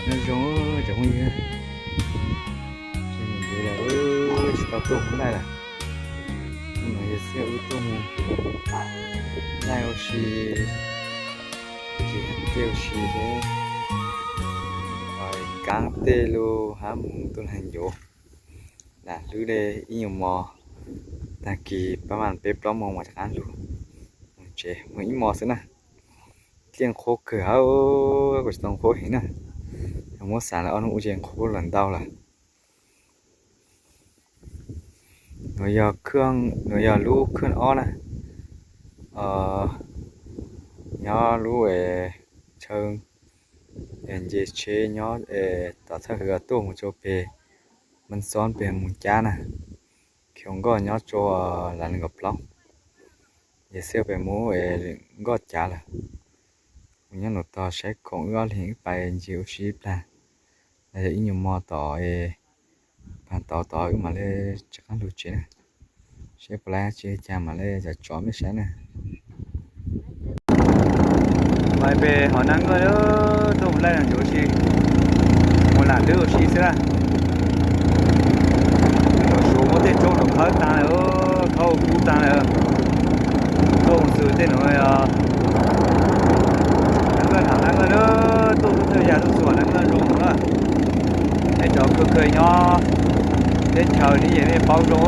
Nyob zoo cov phooj ywg, tsis tau tuaj mus laij lawm. Hnub no yog xiab wb tuaj mus laij ua si, tsis hais tiaj ua si thiab, kaab tej lug hab mus tuaj leeg yuav lam hlwb li ib nyuag mo, tag kis pab mas peb plaub moos mas rov qab lug mus tsev, mus ib mo xwb na. Dlej qhuav kawg hab, kuv tsis tau qhuav heev na. Yog muab xav lawm ob hnub ua ces qhuav lawm ntau lawm. Nuav yog, nuav yog lub khaj ob na, nyob lub chaw nce tsheb nyob tom thawj hwv tuaj mus rua peg Mab Xob peg Moos Cab na, khiav nkoj nyob rua lav nees nkaum plaub, yog xiab pem mus nkoj cav lawm. Kuv nyob nram tog saib khoom wb ob leeg wb pais ncig ua si ib plag, los yog ib nyuag mo tom pag tod tod wb mam li rov qab lug tsev na. Saib puas laib tsi li cas mam li cov tsom mej saib na. Pais pem hov Nab Nkuaj, tuaj mus laij los ua si, mus lam lwb ua si xwb na. Nov Suav muab tej roob nov khawb taag lawm, khawb ua kub taag lawm. Tuaj mus xws tej nuav, Nab Nkuaj, Nab Nkuaj, tuaj tub thawj yas tuaj xyuas Nab Nkuaj zoo na. Tej cov kawg kawg nyob teb chaws neb yeej paub zoo,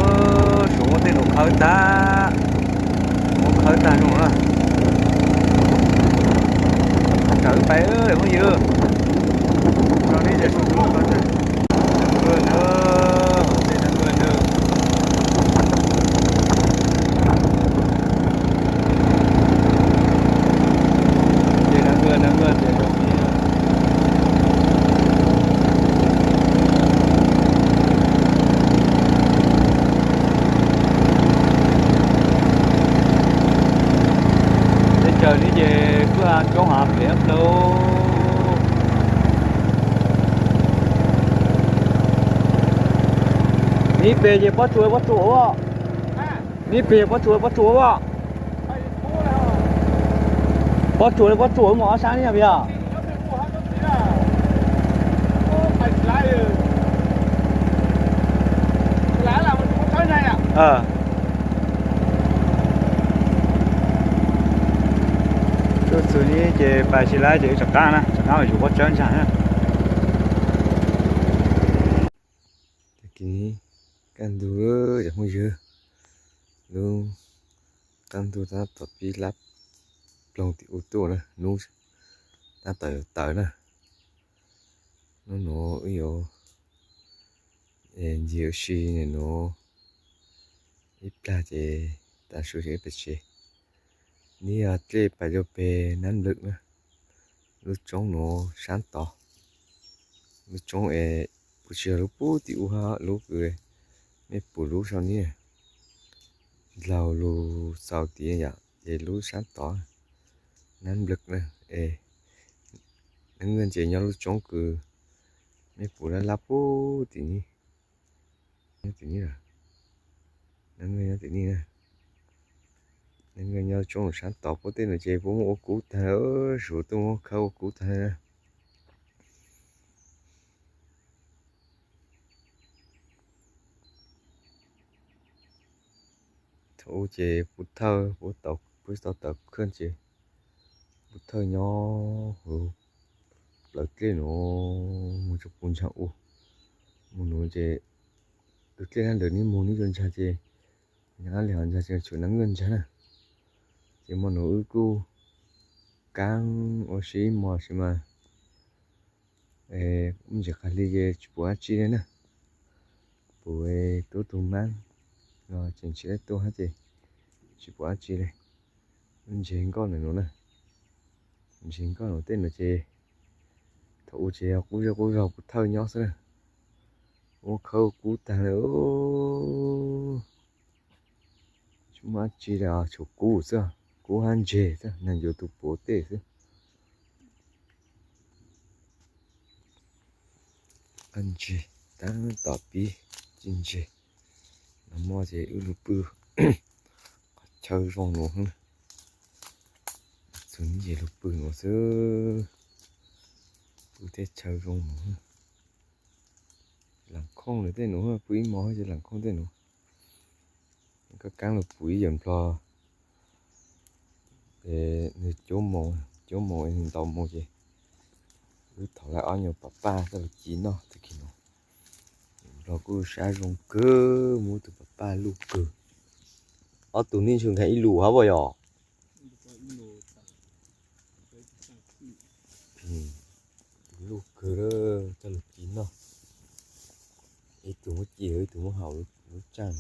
Suav muab tej nuav khawb tag, muab khawb tag zoo na. Tawm pais phooj ywg, zoo li ces Suav muab khawb tag. Nab Nkuaj na, tej Nab Nkuaj na. Ces Nab Nkuaj, Nab Nkuaj ces zoo li teb chaws neb ces kuj ha coob hav phem plaws. Neb pem ces pob tsuas pob tsuas ua, neb pem pob tsuas pob tsuas ua, pob tsuas pob tsuas ua mus ob sab neb yog pem yog. Tuaj txug neb ces pais tsis laib ces wb rov qab na, rov qab mus yug pob tsawb ntsaag na. Tag kis kaj ntug cov phooj ywg, lub kaj ntug tab tom pib lab ploog tim u tuaj na, nub tab tom yuav tawm na. Nub nuav wb yuav ncig ua si nuav ib plag ces tav su ces wb pais tsev. Neb yog dlej pais rua peg Nab Nplwm na, lub roob nuav sab tod, lub roob es puas tsis yog lub pub tim u hab, lub kws mej pum lub sau nib dlaug lug xaus tid yom, ces lub sab tod Nab Nplwm na, es Nab Nkuaj ces nyob lub roob kws mej pum lab lab pub tim nib, nyob tim nib, Nab Nkuaj nyob tim nib na. Nab Nkuaj nyob lub roob sab tod, puab tej nuav ces puab muab ua kub taag lawm, Suav tuaj muab khawb ua kub taag lawm na. Thaum ub ces puab thawj, puab tau tawm khaj ces puab thawj nyob huv plawv dlej nuav mus rua puv ntsaag u, mus nuav ces tus dlej hab ntawm nib mus nib rua ntsaag ces nab li hov ntsaag ces tshuav Nab Nkuaj ntsaag na. Ces mo nuav wb kuj kaab ua si ib mos sis mas ib ntsis qag hli ces tsis pum dab tsi li na. Pum tub tug maab los tseem tsis laib tuaj hab ces tsis pum dab tsi li. Wb ntseeg nkoj nuav na, ntseeg nkoj nuav tej nuav ces thaum ub ces yog qub zej qub zog puv thawj nyob xwb na. Ua khawb kub taag lawm. Tsis muaj dab tsi li, tshuav kub xwb, kub hab ntseg xwb, neeg yuav tug puav tej xwb. Qab ntseg, taab tom pib tsis ntseg. Nag hmo ces wb lug pw qhov chaw zoo nuav, txug neb ces lug pw nuav xwb. Pw teb chaws zoo mus. Lam khooj lawm tej nuav, pw ib hmo ces lam khooj tej nuav. Koj kaab lug pw ib yam nplog, nwg cuaj moos, cuaj moos nwg ntaus moos ces wb thov lawv ob nyuas pam paj coj lug ci noj tag kis no. Nplog kuj sab zoo kawg, muab tug pam paj luj kawg. Ob tug nej ntshe nkaag ib lus hab puas yog? Luj kawg, coj lug ci noj. Ib tug muab ci, ib tug muab haus lub tsaaj.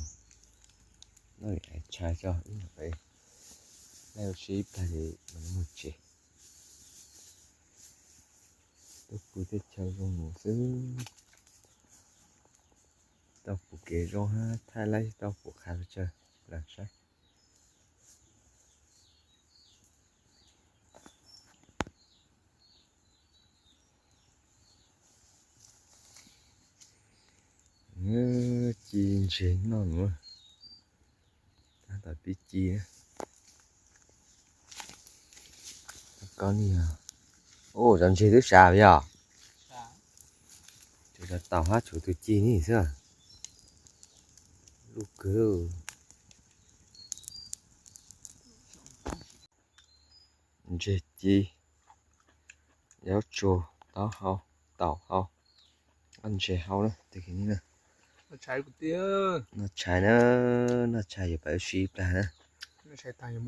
Noj ib tshai tso, ib nyuag pem laij ua si ib plag ces mam muag tsev. Tuaj pw teb chaws zoo mus xwb. Tau pum kev zoo hab thaij laib tau pum qha pes tsawg, lam saib. Ci ntses noj nuav, tab tom pib ci. Koj ni, ua cov ntses twb sas yog, tshuav cov taum hab tshuav tus ci ni xwb. Luj kawg. Ntses ci, yaub tsuag, taub hau, taum hau, ntses hau na, tag kis no. Noj tshais na, noj tshais yuav pab ua si plag na. Plag ces tej zaum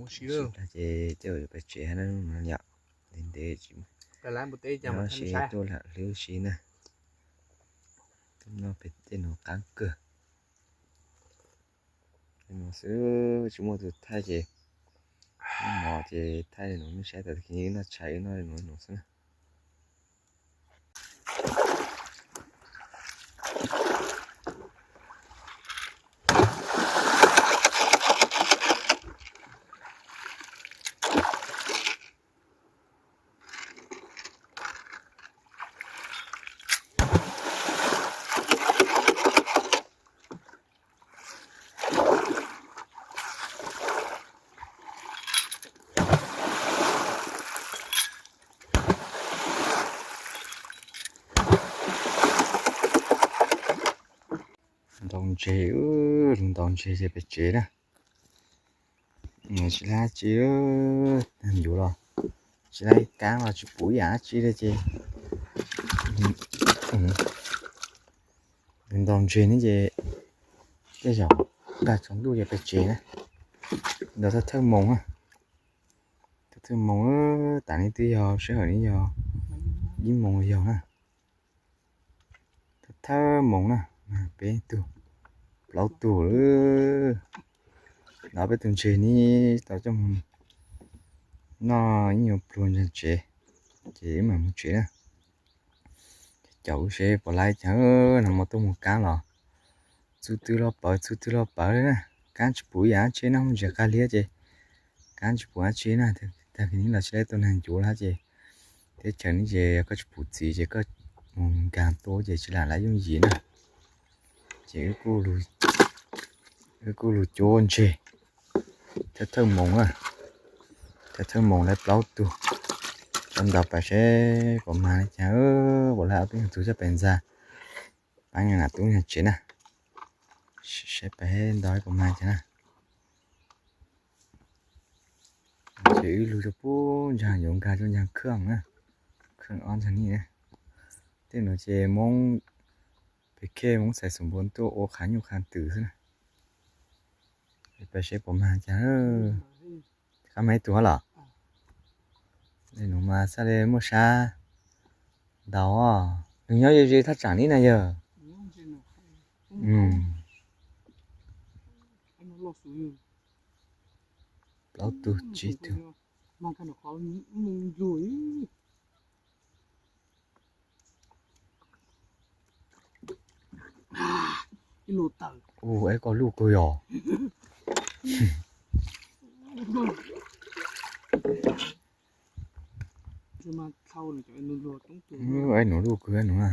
yuav peb tsev hab na, yom. Ntev ntev tsis muaj, nyob si tuaj lam hlwb si na. Tuaj noj pem tej nuav qaab kawg. Li nuav xwb, tsis muaj tus thaij ces, muaj mov ces thaij li nuav nej saib, tag kis wb noj tshais wb noj li nuav xwb na. Ntaus ntses, lug ntaus ntses ces pem tsev na. Tsis laib dab tsi, nag ncuv los tsis laib, kaab los tsis pum ib yaam dab tsi li ces ntaus ntses ne ces tej zaum nqag tsaus ntuj ces pem tsev na. Ntaus thawj thawj moos, thawj thawj moos, tas ne twb yog sij hawm ne yog ib moos yog na. Thawj thawj moos na, peb tug, plaub tug lawm. Ntaus peb tug ntses ne tau coj moog noj ib nyuag pluag ntsaag tsev, ces wb mam moog tsev na. Caum wb seb puas laib caag, nag hmo tuaj moog kaab los txhua tug los pawv, txhua tug los pawv li na. Kaab tsis pum ib yaam dab tsi na, moog ntses qag liab ces kaab tsis pum dab tsi na. Tag kis ne los tsis laib tau nag ncuv lawm ces teb chaws ne ces koj tsis pum txiv ces koj moog nkaag tua ces tsis lam laib yooj yim na. Ces wb kuj lug cuab ntses thawj thawj moos na, thawj thawj moos laib plaub tug, coj ntaus pais seb puas mag li caag, puas laib ob peb tug coj pais ntxa, paab nyag nam tub nyag tsev na, seb pais ntaus puas mag li caag na. Ces wb lug rua puag ntsaag yuav nkaag rua ntsaag khaj na, khaj ob ntsaag ni na. Tej nuav ces Moob Pes Khej, Moob Xais Xoom Npuas tuaj ua qha nyuj qha twm xwb na. Pais seb puas mag li caag. Qab mag ib tug hab los? Nuav mas xaav le muaj sab ntaus. Nwg nyob ze ze thaj tsaam ni na yawg. Plaub tug tsib tug. Ub, es koj luj kawg yog. Es nuav luj kawg nuav na.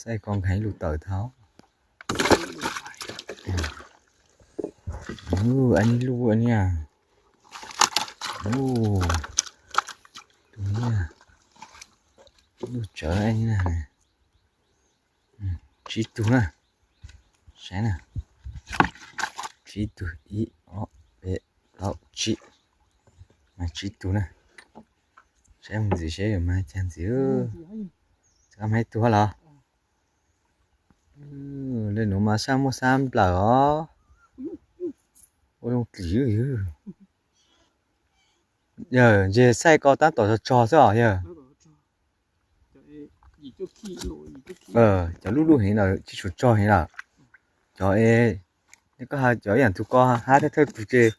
Saib koj nkaag ib lub tawm tau. Ub, ib lub niag. Ub, tus niag. Lub tsawv tsib tug na. Saib na, tsib tug, ib, ob, peb, plaub, tsib, mas tsib tug na. Saib mus ntxiv seb yuav mag cas ntxiv. Txawm mag ib tug los. Li nuav mas sab muaj sab nplawm os. Ua zoo dlim. Yawg, ntshe xaij ko tab tom tsog tsog xwb os yawg. Cov lub lub heev lawm tsis tshuav tsog heev lawm. Cov es, koj has cov ib yam tug ko hab thawj thawj tug ces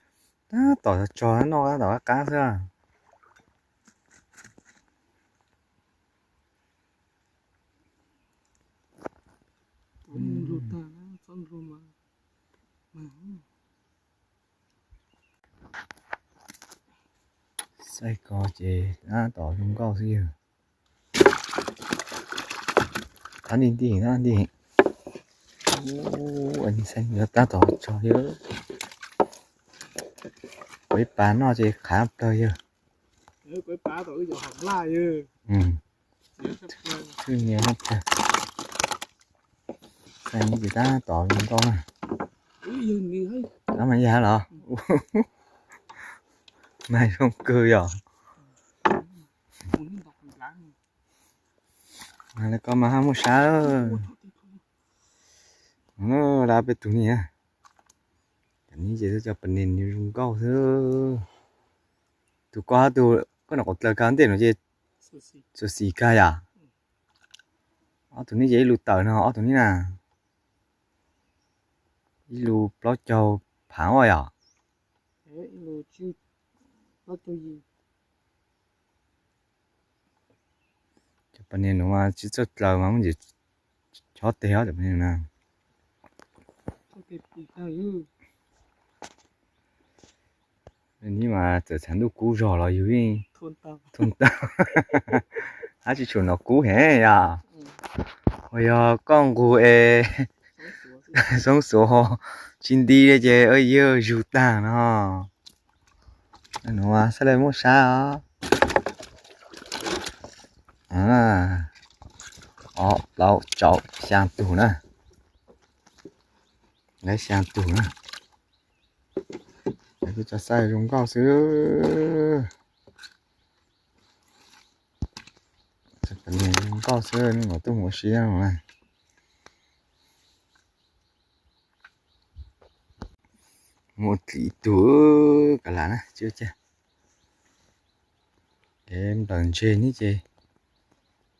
tab tom tsog tsog noj tab tom qab qab xwb. Xaij ko ces tab tom zoo nkauj xwb yawg. Thab ntij ntij, thab ntij. Xaij tab tom tsog yawg. Kuv ib pas noj ces qhav plawg yawg. Thwj niaj hab plawg. Xaij ces tab tom zoo nkauj na. Tab mas yog los. Mag zoo kawg yog. Mag li ko mas hab muaj sab. Lab peb tug ni. Cov ni ces cov pas nes zoo nkauj xwb. Tus ko hab tus koj nov qhov dlaws kag ntej no ces xuas xim kag yom. Ob tug ni ces ib lus tawm no ob tug ni na. Ib lus plaub caug phav yom. Cov pas nes nuav mas tsis txawj dlaws mas muaj ntsis chob teg os cov pas nes na. Ni mas txawm tshav ntuj kub zog los yug yeej thua tau, hab tsis tshua nov kub heev yom. Uas yog koj nqug es xoob xuav tsis nti li ces yawg zug tag no. Nuav xaij le muaj sab os. Ob, plaub, tsau, xyaa tug na. Lawv xyaa tug na. Lawv kuj tso xaij zoo nkauj xwb. Zoo nkauj xwb, nub no tuaj mus ua si na. Mus ua dlim ib tug kav lam na, tsis ua cas. Es nplawm ntseg ni ces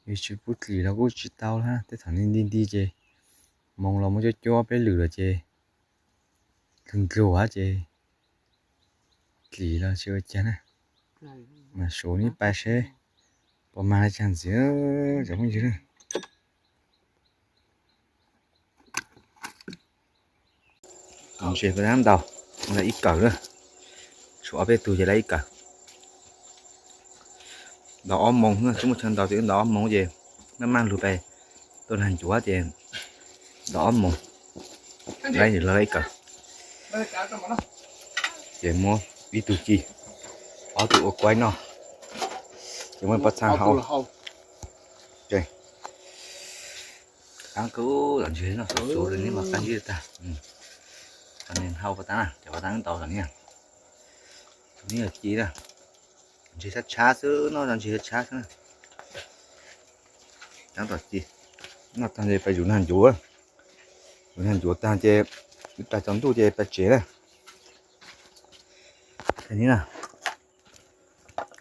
yus tsis pub dlim los kuj tsis tau lawm, tej thaum nti nti ces moos los muaj cuab cuab peb lwm lawm ces dlug dlug hab ces dlim los tsis ua cas na. Mas suav neb pais seb puas mag li cas ntxiv cov phooj ywg. Ntses ko tab ntau, lawv ib kawm na, tshuav ob peb tug ces lawv ib kawm. Ntaus ob moos, tsis muaj chaw ntaus ces ntaus ob moos ces maj maj lug pais tua nag ncuav ces ntaus ob moos, lawv ib kawm. Ces muab ib tug ci, ob tug ua kuaib noj, ces muab pob txha hau. Qab kawg, los ntseg noj xuav xuav li neb mas qab ntseg tag. Hau pas tag na, cov pas tag ntau los ni. Tus ni yog ci na, ntseg tshab tshab xwb, noj ntseg tshab xwb na. Tab tom ci, noj tag ces pais zuv nag ncuav, zuv nag ncuav tag ces ib plag tsaus ntuj ces pais tsev na. Ni na,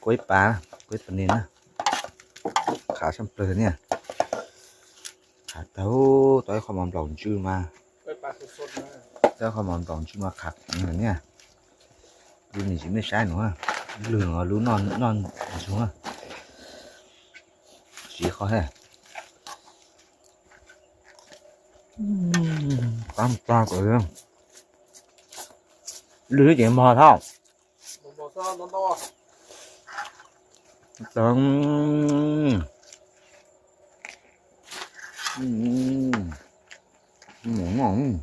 kuaib pas, kuaib pas nes na, qhav tshaj plawg ni. Qhav tag, tau ib qho mov nplaum ntsw mas, tau ib qho mov nplaum ntsw mas qhav ni. Lub ni tsis mej saib nuav, lwg nuav lub noj ntsug na. Siv qhov he, qab plag kom lwg ces mog thab. Mus noj.